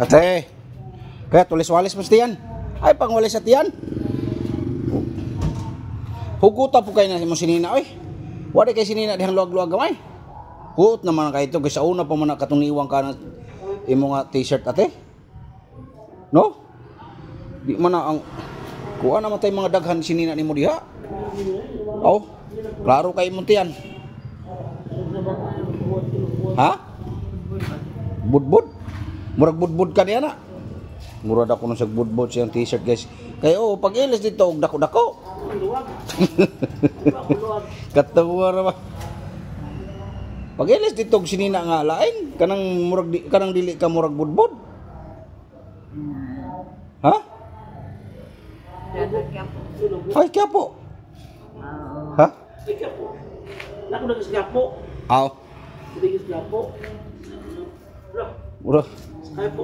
Ate, kaya tulis-walis mas tiyan. Ay, pangwalis sa tiyan. Huguta po kayo na mo sinina, oy. Wala kay sinina dihang luwag-luwag gamay. Huot naman kay ito, kaysa una pa man na katong niwang ka na imo nga t-shirt, ate. No? Di man na ang kuha naman tayo mga daghan sinina nimo diha. Oh, klaro kay imong tiyan. Ha? Budbud? Murag budbud ka niya na. Murad ako nung sa budbud siyang t-shirt, guys. Kay oh, pag ilis dito og dako-dako. Katawa ra ba? Pag ilis dito og sinina nga lain, kanang murag di, kanang dili ka murag budbud. Ha? Ay, kaya po. Ha? Ay, kapo. Nako na kasgapo. Aw. Hindi kasgapo. Bro, Mura. kaya po.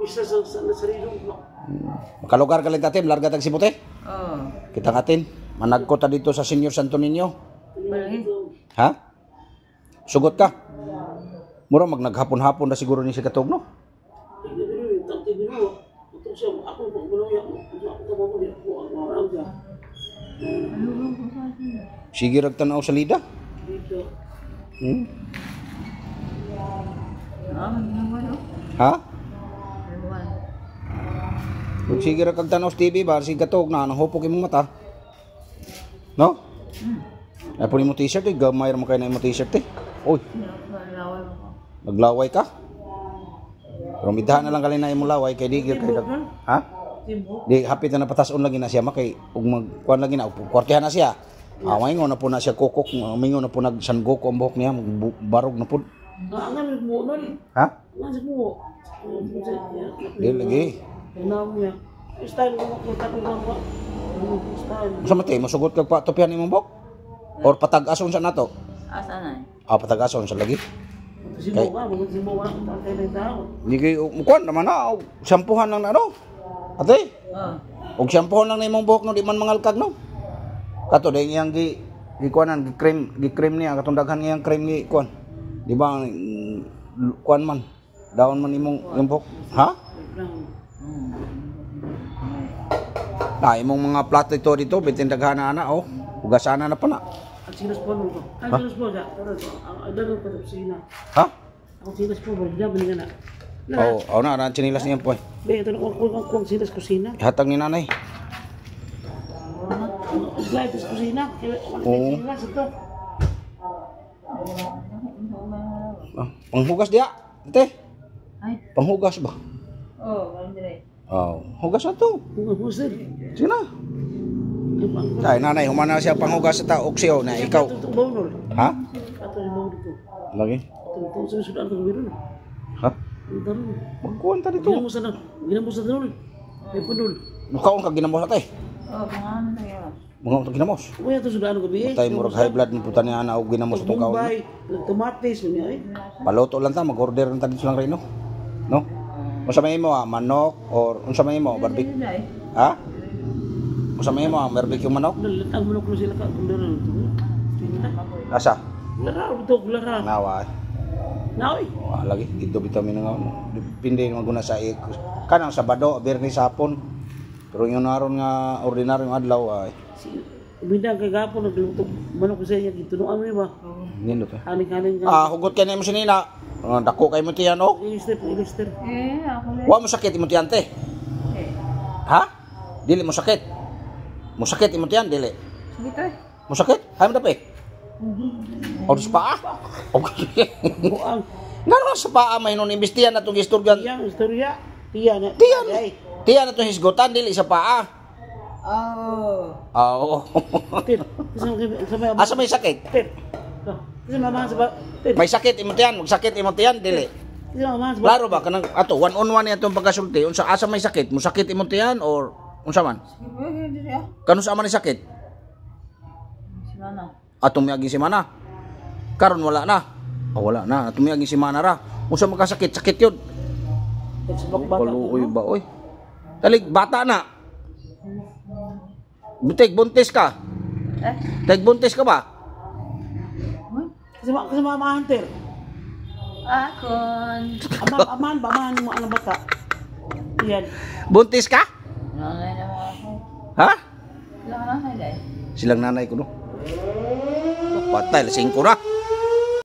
Isa sa sarili mo. Makalugar ka lang tatim, larga tag sibote. Oo. Kita katin. Managko ta dito sa Senior Santo Niño. Balangin. Ha? Sugot ka. Mura mag naghapon-hapon na siguro ni si katog, no? Sige rag tanaw sa lida. Hmm? Ah, ginawa no? Ha? Ginawa. Kung sige ra kag tanaw sa TV ba, sige katog na nang hupok imong mata. No? Ay po nimo t-shirt eh, gamay ra man kay na imong t-shirt eh. Oy, Laway mo ko. naglaway ka. Pero midha na lang kali na imong laway kay di gyud kay dag. Ha? Di hapit na napatason lagi na siya makay ug magkuan lagi na ug kwartihan na siya. Ah, maingon na po na siya kokok, maingon na po nag San Goku ang buhok niya, barog na po. Ha? Di lagi. Unsa man tay mosugot kag patupian imong buhok? Or patag-ason sa nato? Asa na eh? Ah, patag-ason sa lagi. Hindi kayo, kuan naman na, og sampuhan lang na ano. Ate, Oo. og sampuhan lang na imong buhok no, di man mangalkag no. Kato dahil iyang gi kuanan, gi cream, gi cream niya katong daghan ngayang cream gi kuan. Di ba kuan man, daon man imong yung buhok, ha? Na imong mga plato ito dito, bitin daghan na ana oh. Hugasana na pa na. Ha? Oh, oh na, na chinilas niya po. Hatag ni nanay. Oo. Ah, panghugas diya. Ate, Ay. panghugas ba? Oo, oh, dire. Oh, hugas na to. Sige na. Ay, nanay, humana siya panghugas sa tao. Oksiyo na ikaw. Ha? Lagi? Ha? Magkuhan ta dito. Mukaon ka ginamos ate. Oo, pangalan na tayo. Mga utang ginamos. Patay murag high blood mo puta niya ana og ginamos atong kaon. Paluto lang ta, mag-order lang ta dito lang reno. No? Unsa may imo ah, manok or unsa may imo barbecue? Ay. Ha? Unsa may imo ah, barbecue manok? Asa? Nawa. Wa lagi dito vitamin nga ano. Depende maguna sa ik. Kanang Sabado, Biyernes, hapon. Pero yung naron nga ordinaryong adlaw ay Bindang kagapon nagluto manok ko sa iya gitunuan mo ba? nindot. Eh. Haling-haling ka. Ah, hugot kay nimo sinina. Ah, dako kay mo tiyan oh. Ilister, ilister. Eh, ako rin. Wa mo sakit imo tiyan te. Eh. Ha? Dili mo sakit. Mo sakit imo tiyan dili. Sige to eh. Mo sakit? Hay mo dapat. O sa paa. Okay. Buang. Ngano sa paa may nun imbestihan na itong istoryan. Tiyan, istorya. Tiyan. Tiyan. Tiyan na itong hisgutan dili sa paa. Oo. Oo. Tin. Asa may sakit? Tin. Kasi mama sa ba? Tin. May sakit imo tiyan, magsakit imo tiyan dili. Kasi mama sa ba? Klaro ba kanang ato one on one atong pagkasulti unsa asa may sakit? Mo sakit imo tiyan or unsa man? Sige, dire ah. Kanus man ni sakit? Si mana. Atong miaging semana. Karon wala na. Oh, wala na. Atong miaging semana ra. Unsa makasakit? Sakit yun. Kaluoy ba oy? Talig bata na. Butig buntis ka. Eh. Tig buntis ka ba? Uy. Kasi mama hunter. Akon. Aman, aman, baman mo ang bata. Yan. Buntis ka? Nanay na mga ako. Ha? Wala ka nanay dahil. Silang nanay ko no. Patay, lasing ko na.